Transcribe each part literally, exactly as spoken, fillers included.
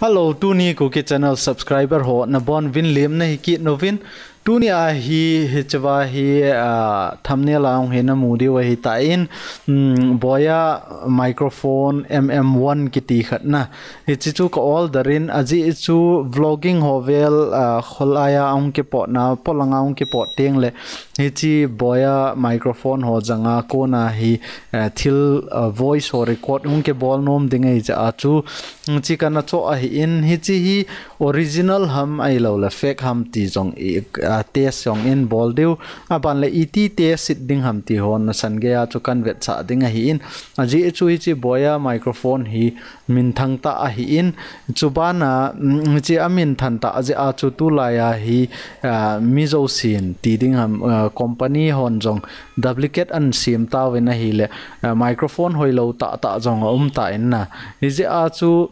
Hello, tuni Kuki channel subscriber ho nabonuvin lemna hi kit uvin. Tuni a hi, hichea hi, ah, thumbnail a hung hi namu diu ahitan, mm, Boya microphone M M one kiti khat na. Hiche chu ka order in, ajeh chu vlogging ho vel, ah, kholai a hung kipotna, polanga hung kipot teng le, hiche Boya microphone ho janga kona hi, ah, thil, ah, voice ho record hung kibol nom ding ahi jeh a chu, mm, hiche kana choh ahin, hiche hi original ham ahilou le fake ham ti jong i, ah, test jong in bol diu. Aban le iti test it ding ham ti ho nasan gei a chu kan vetsah ding ahin. Ajeh chu hiche Boya microphone hi minthang tah ahin. Chubana, mm, hiche aminthang tah jeh a chu tulai a hi, ah, mi jousen ti ding ham, ah, company hon jong duplicate ahin sem tauvin ahile, ah, microphone hoilou tah tah jong aum tan na. Hijeh a chu,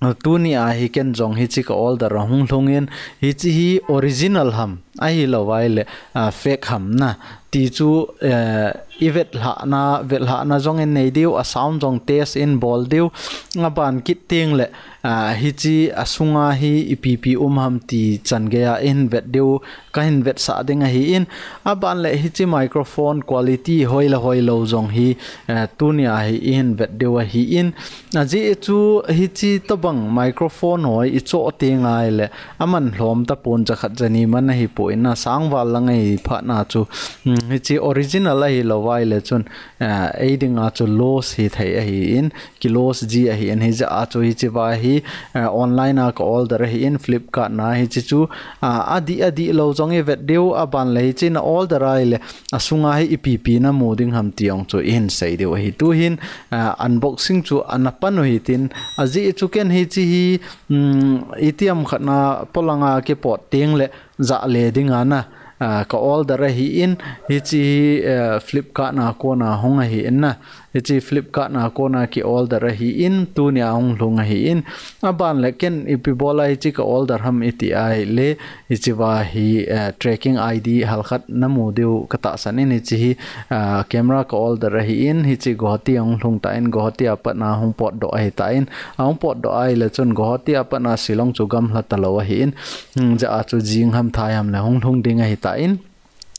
ah, tuni a hi ken jong hiche ka order ahung lhungin, hiche hi original ham ahilou vai le, ah, fake ham na ti chu, eh, i vetlhahna, vetlhahna jong in nei diu, a sound jong test in bol diu, aban kit teng le, ah, hiche asunga hi ipi ipi um ham ti chan gei a i hin vet diu, ka hin vetsah ding ahin, aban le hiche microphone quality hoi le hoilou jong hi, eh, tuni a hi i hin vet diu ahin, ajeh chu hiche tobang microphone ho i choh teng ahile, aman lhom tapon jakhat jani man ahipon na sangval lang ahi phat na chu, mm, hiche original ahilou vai le chun, eh, ei dinga chu loss hithei ahin, ki loss ji ahin, hijeh a chu hichea hi, eh, online a ka order ahin, Flipkart na hiche chu, ah, adih, adih lou jong i vet diu, aban le hiche na order ahile, asunga hi ipi ipi namu ding ham ti jong chu i hin sei diu ahi. Tuhin, ah, unboxing chu ana pan u hitin, ajeh chu ken hiche hi, mm, itiham khat na polanga kipot teng le, jah le dinga na, ah, ka order ahin, hiche hi, eh, Flipkart na kona hung ahin na, hiche Flipkart na kona ki order ahin, tuni a hung lhung ahin, aban le ken ipi bola hiche ka order ham i ti ahile, hichea hi, eh, tracking I D halkhat namu diu ka tahsan in, hiche hi, ah, camera ka order ahin, hiche Guwahati a hung lhung tan, Guwahati a pat na hung potdoh ahitan, ahung potdoh ahile chun Guwahati a pat na Shillong chu gamla talou ahin, hmm, jeh a chu jing ham thai ham le hung lhung ding ahitan,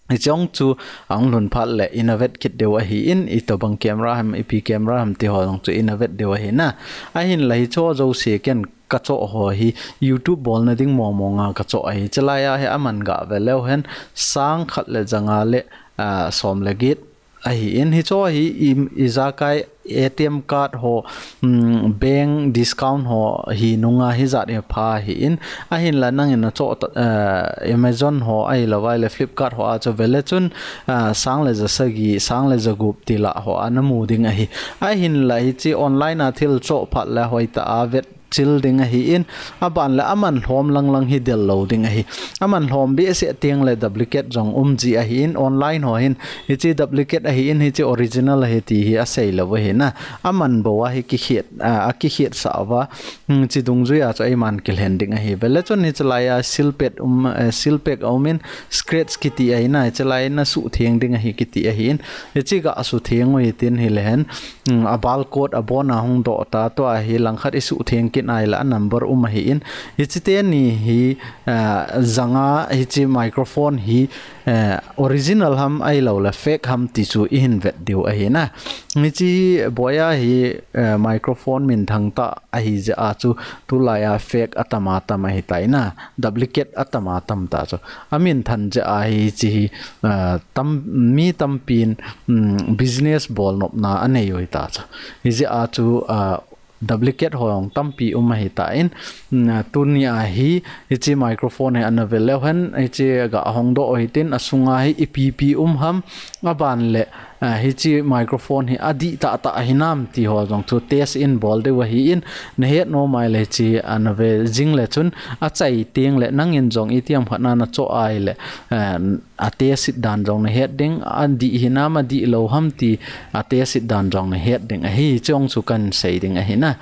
hiche jong chu ahung lhun phat le ina vet kit diu ahin, itobang camera ham, ipi camera ham ti ho jong chu ina vet diu ahi na. Ahinla hicheho jouse ken ka choh ho hi YouTube bolna ding mong mong a ka choh ahi. Chulai a hi aman gah ve leu hen, sang khat le janga le, ah, som le get ahin, hicheho hi i, ijakai A T M card ho, mm, bank discount ho hi nunga hijat hi pha ahin, ahinla nangin na choh ta, eh, Amazon ho ahilou vai le Flipkart ho a chu ve le chun, ah, sang le ja sagi, sang le ja gup ti lah ho a namu ding ahi. Ahinla hiche online a thil choh phat le hoitah a vet chil ding ahin, aban le aman lhom lang lang hi del lou ding ahi. Aman lhom behseh teng le duplicate jong um ji ahin, online ho hin, hiche duplicate ahin, hiche original ahi ti hi asei lou ahi na. Aman bou a hi kikhet, a, akikhet sah uva, hmm, hiche dungjui a chu eiman kilhen ding ahi. Ve le chun hiche lai a seal pad um, eh, seal pack a um in scratch kiti ahi na, hiche lai na suhtheng ding ahi kiti ahin. Hiche gah suhtheng u hitin hile hen, hmm, a barcode abon a hung doh ta, tua hi langkhat i suhtheng kit nai le a number um ahin. Hiche teni hi, ah, janga hiche microphone hi, eh, original ham ahilou le fake ham ti chu i hin vet diu ahi na. Hiche Boya hi, eh, microphone minthang tah ahi jeh a chu tulai a fake atam atam ahi tai na. Duplicate atam atam ta chu. Amin than jeh a hiche hi, ah, tam, mi tampin, um, business bol nopna anei u hita chu. Hijeh a chu, ah, duplicate ho jong tampi um ahi tan, um, tuni a hi, hiche microphone hi ana ve leu hen, hiche gah hong doh u hitin, asunga hi ipi ipi um ham, aban le, ah, hiche microphone hi adih tah tah ahi nam ti ho jong chu test in bol diu ahin, na het nom ai le hiche ana ve jing le chun, achai teng le nangin jong itiham khat na na choh ai le, eh, a test it dan jong na het ding, adih hinam adih lou ham ti a test it dan jong na het ding ahi, chong chu kan sei ding ahi na.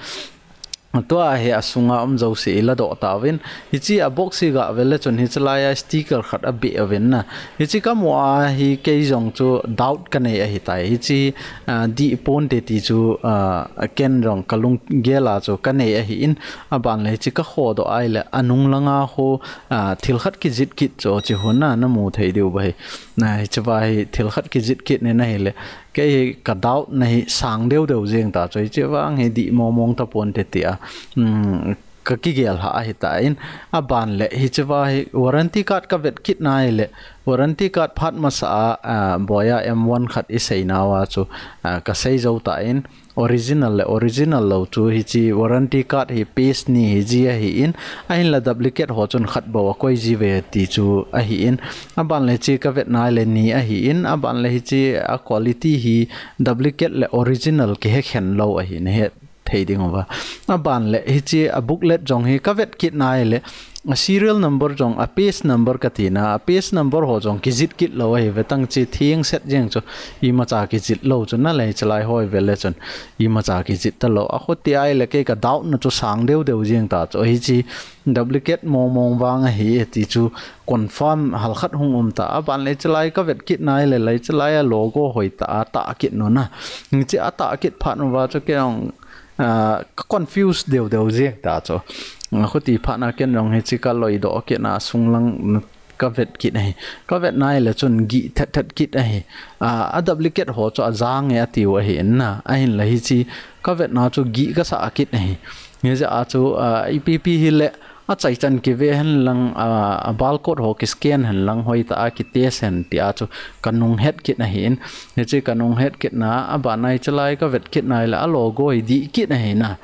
Tua hi asunga um jouse i ladoh tauvin. Hiche a box hi gah vele chun hiche laia sticker khat abeh uvin na. Hiche kamu a hi kei jong chu doubt kanei ahitai. Hiche, ah, dih ponte ti chu, ah, ken jong kalunggel a chu kanei ahin. Aban le hiche kakhodoh ahile anung langa ho, ah, thil khat kijit kit chu chi hon na, namu thei diu ba hi. Na hiche va hi thil khat kijit kit nin ahile. Kei hi ka doubt na hi sang deu deu jeng ta chu, hiche vang hi dih mong mong tapon te tia, um, ka kigel ha ahitan, aban le hiche va hi warranty card ka vet kit na ahile, warranty card phat masa a, ah, boya M one khat i sei nauva chu, ah, ka sei jou tan, original le original lou chu hiche warranty card hi piece ni hi ji ahin, ahinla duplicate ho chun khat bou akoi ji ve ti chu ahin, aban le hiche ka vet na ahile ni ahin, aban le hiche a quality hi duplicate le original kihe khen lou ahi, nahet thei ding uva. Aban le hiche a booklet jong hi ka vet kit na ahile, a serial number jong, a page number kati na, a page number ho jong kijit kit lou ahi ve, tang chi thing set jeng chu imacha kijit lou chu na le, hiche lai ho i vele chun imacha kijit talou. Akhuti ahile kei ka doubt na chu sang deu deu jeng ta chu, hiche duplicate mong mong vang ahi ti chu confirm halkhat hung um ta. Aban le hiche lai ka vet kit na ahile, hiche lai a logo hoitah a tah kit nu na. Hiche a tah kit phat nu va chu kei jong, ah, ka confuse deu deu jeng ta chu. Akhuti phat na ken jong hiche ka loidoh kit na, sung lang ka vet kit ahi. Ka vet na ahile chun gih thet thet kit ahi. Ah, a duplicate ho chu ajang e atiu ahin na. Ahinla hiche ka vet na chu gih ka sah kit ahi. Hijeh a chu, ah, ipi pi hile, achaichan kive hen lang, ah, a barcode ho kiscan hen lang hoitah a kitest hen tia chu ka nung het kit ahin. Hiche ka nung het kit na, aban a hiche lai ka vet kit na ahile a logo hi dih kit ahi na.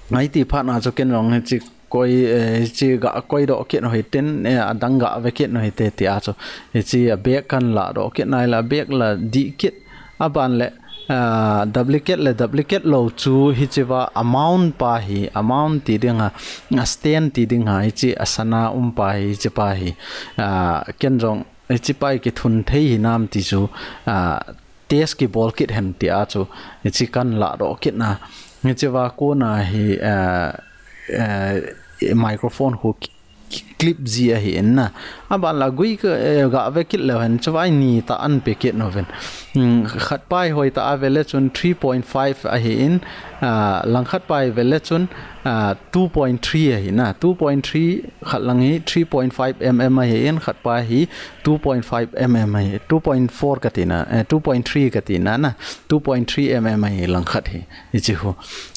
Ahiti phat na chu ken jong hiche koi, eh, hiche gah koidoh kit nu hitin, eh, adang gah ve kit nu hite tia chu. Hiche a back kan ladoh kit na ahile a back la dih kit. Aban le, ah, duplicate le duplicate lou chu hiche va amount pa hi, amount ti ding a, a stain ti ding a, hiche a sana um pa hi, hiche pa hi, ah, ken jong hiche pa hi kithun thei hinam ti chu, ah, test kibol kit hen tia chu hiche kan ladoh kit na. Hiche va kona hi, ah, eh, microphone khu ki-, ki-, clip ji ahin na. Aban la gui ka, eh, gah ve kit leu hen, chu vai ni tah an pe kit nu vin. Hmm, khat pa hi hoitah a vele chun three point five ahin, ah, lang khat pa hi vele chun, ah, two point three ahi na. Two point three khat lang hi three point five mm ahin, khat pa hi two point five mm ahi, two point four kati na, eh, two point three kati na na. Two point three mm ahi lang khat hi. Hiche khu.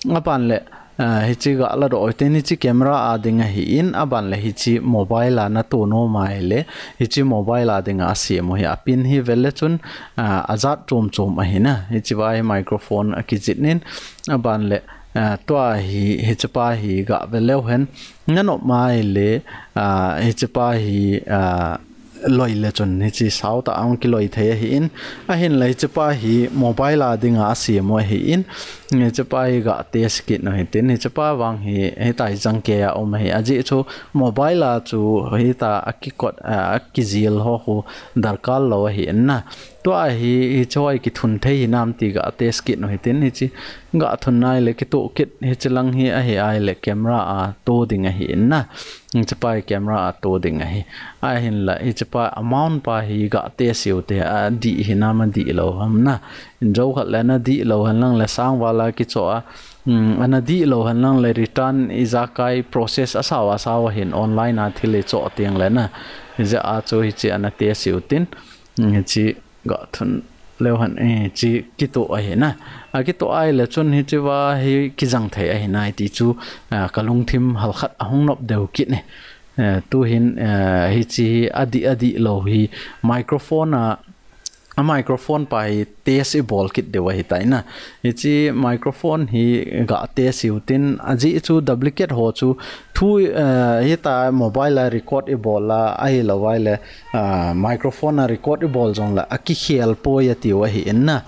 Aban le, ah, hiche gah ladoh u hitin, hiche camera a ding ahin, aban le hiche mobile a nato nom ahile, hiche mobile a ding a asem u hi, a pin hi vele chun, ah, ajat chom chom ahi na. Hiche va hi microphone akijit nin, aban le, ah, tua hi, hiche pa hi gah ve leu hen, nanop ma ahile, ah, hiche pa hi, ah, loi le chun hiche sao tah a hung kiloi thei ahin, ahinla hiche pa hi mobile a ding a asem u ahin, hiche pa hi gah test kit nu hitin, hiche pa vang hi, hitia hi jang kei a um ahi, ajeh chu mobile a chu hitia a kikot, a, a kijil ho khu darkar lou ahin na. Tua hi, hiche hoi kithun thei hinam ti gah test kit nu hitin, hiche gah thun na ahile kitoh kit, hiche lang hi ahi ahile camera a to ding ahin na. Hiche pa hi camera a to ding ahi. Ahinla, hiche pa amount pa hi gah test u hite, adih hinam adih lou ham na. Injo khat le nadih lou hen lang le sangval a kichoh a, um, ana dih lou hen lang le return ijakai process asao asao ahin online a thil ichoh teng le na. Hijeh a chu hiche ana test u hitin. Um, hiche gah thun leu hen, eh, hiche kitoh ahi na. Akitoh ahile chun hiche va hi kijang thei ahi nai ti chu, ah, ka lungthim halkhat ahung nop deu kit ne. Eh, tuhin, eh, hiche hi adih, adih lou hi microphone a, a microphone pa hi test ibol kit diu ahitai na. Hiche microphone hi gah test u hitin, ajeh chu duplicate ho chu thu, eh, hitia mobile a record ibol a, ahilou ahile, ah, microphone a record ibol jongle akikhel poi atiu ahin na.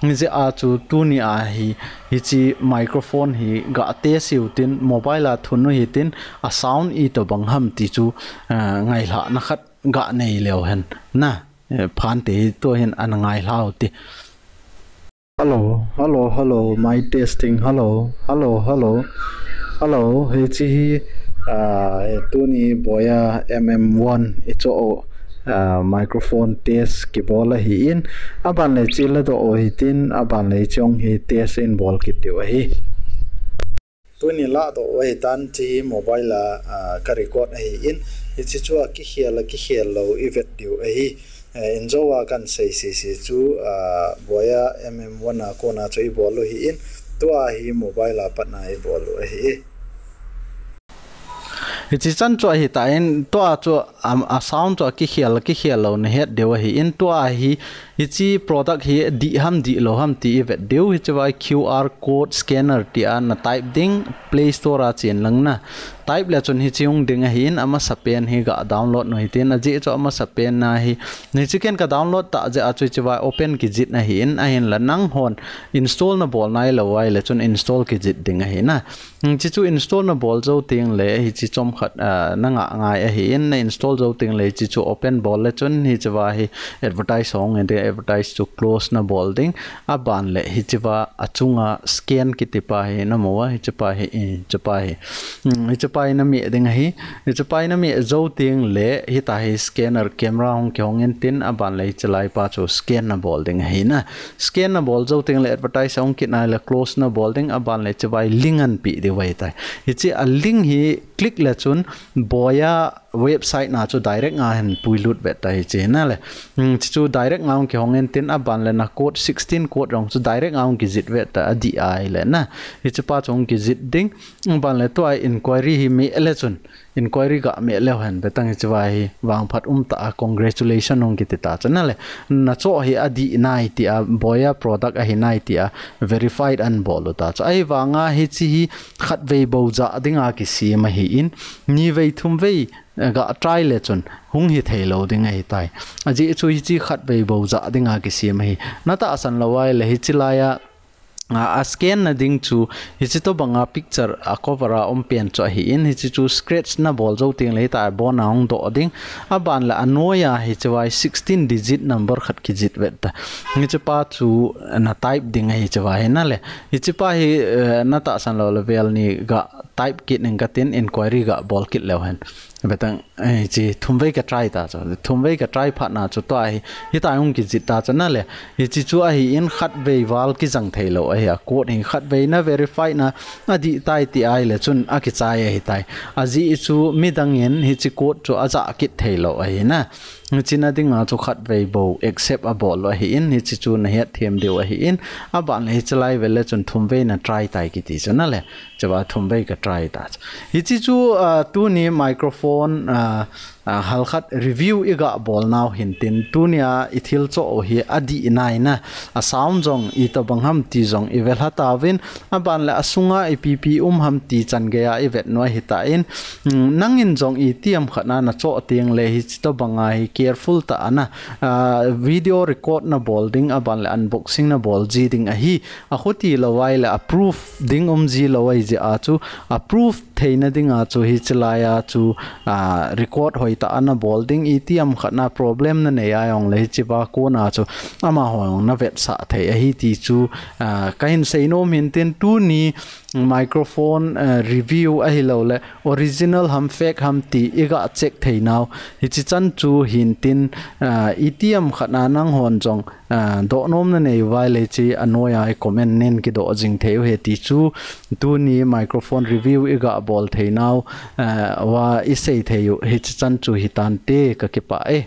Hijeh a chu tuni a hi, hiche microphone hi gah test u hitin, mobile a thun u hitin, a sound itobang ham ti chu, ah, ngailhahna khat gah nei leu hen na. Eh, phante hi tuhin ana ngailha u hite. Hello, hello, hello, mic testing, hello, hello, hello. Hello, hiche hi, ah, tuni Boya M M one i cho, ah, microphone test kibol ahi in, aban le hiche la doh u hitin, aban le hiche jong hi test in bol kit diu ahi. Tuni la doh u ahitan, hiche hi mobile a, ah, ka record ahi in, hiche chu a kikhel a kikhel lou i vet diu ahi. Eh, in jo a kan sei sese chu, ah, Boya M M one a kona chu i bol u ahi in, tua hi mobile a patna i bol u ahi. Hiche chan chu ahitan, tua chu, um, a sound chu a kikhel, kikhel lou na het diu ahi in, tua hi, hiche product hi dih ham dih lou ham ti i vet diu, hiche vai Q R code scanner tia na type ding, Play Store a chen lang na. Type le chun hiche hung ding ahi in, amasapen hi ga download u hitin, ajeh chu amasapen na hi. Hiche ken ka download ta jeh a chu hiche vai open kijih na ahi in, ahin la nang hon install na bol nai lou uva ahile chun install kijih ding ahi na. Hmm, hiche chu install na bol jou teng le, hiche chomkhat, ah, na ngah ngai ahi in, na install jou teng le, hiche chu open bol le chun, hiche vai hi advertise hung in, advertise chu close na bol ding, aban le, hiche va a chunga scan kiti pa hi na mu a, hiche pa hi, hiche pa hi. Hmm, hiche pa hi na meh ding ahi, hiche pa hi na meh jou teng le, hitia hi scanner camera hung kihong in tin, aban le hiche lai pa chu scan na bol ding ahi na. Scan na bol jou teng le advertise a hung kit nai le close na bol ding, aban le hiche vai link an pe diu ahitai. Hiche a link hi click le chun Boya website na chu direct nga hin puilut vet ta hiche na le. Hmm, hiche chu direct nga hung kihong in tin aban le na code sixteen code jong chu direct nga hung kijih vet ta adih ahile na. Hiche pa chu hung kijih ding, aban le tua inquiry hi meh le chun. Inquiry ga meh leu hen, betang hiche vai hi vangphat um ta a congratulation hung kiti ta chu na le. Na cho hi adih nai tia, Boya product ahi nai tia verified an bol u ta chu. Ahivanga hiche hi khatvei bou jah dinga kisem ahi in, nivei thumvei, eh, ga try le chun hung hithei lou ding ahitai. Ajeh chu hiche khatvei bou jah dinga kisem ahi. Na tahsan lou uva ahile hiche lai a, a, a scan na ding chu, hiche tobanga picture a cover a um pen chu ahi in, hiche chu scratch na bol jou teng le hitia abon a hung doh ding. Aban le anoi a hiche vai sixteen digit number khat kijih vet ta. Hiche pa chu na type ding ahi hiche vai hi na le. Hiche pa hi, eh, na tahsan lou le vel ni ga type kit ning katin inquiry ga bol kit leu hen. Betang, eh, hiche thumvei ka try ta chu. Thumvei ka try phat na chu tua hi, hitia hung kijih ta chu na le. Hiche chu ahi in khatvei val kijang thei lou ahi a. Code hi khatvei na verify na adih tai ti ahile chun akichai ahitai. Ajeh chu midang in hiche code chu ajah kit thei lou ahi na. Hiche na dinga chu khatvei bou accept abol u ahi in, hiche chu na het them diu ahi in, aban le hiche lai vel le chun thumvei na try tai kiti chu na le. Hiche va thumvei ka try ta chu. Hiche chu, ah, tuni microphone, ah, ah, halkhat review i ga bol nau hin tin, tunia i thil cho u hi adih nai na, a sound jong itobang ham ti jong i vet lha tauvin, aban le asunga ipi ipi um ham ti chan gei a i vet u ahitan, mm, nangin jong itiham khat na na cho teng le hiche tobanga hi careful ta a na, ah, video record na bol ding, aban le unboxing na bol ji ding ahi. Akhuti lou uva ahile a proof ding um ji lou ahi jeh a chu, a proof theina dinga chu hiche lai a chu, ah, record hoitah a na bol ding, itiham khat na problem na nei a jong le hiche va kona chu amaho jong na vetsah thei ahi ti chu, ah, ka hin sei nom hin tin tuni microphone, ah, review ahilou le original ham fake ham ti i ga check thei nau. Hiche chan chu hin tin, ah, itiham khat na nang hon jong ah, doh nom na nei uva ahile hiche anoi a i comment nen kidoh jing thei u ahi ti chu tuni microphone review i ga bol thei nau, ah, uva i sei thei u hiche chan chu hitante ka kipah e.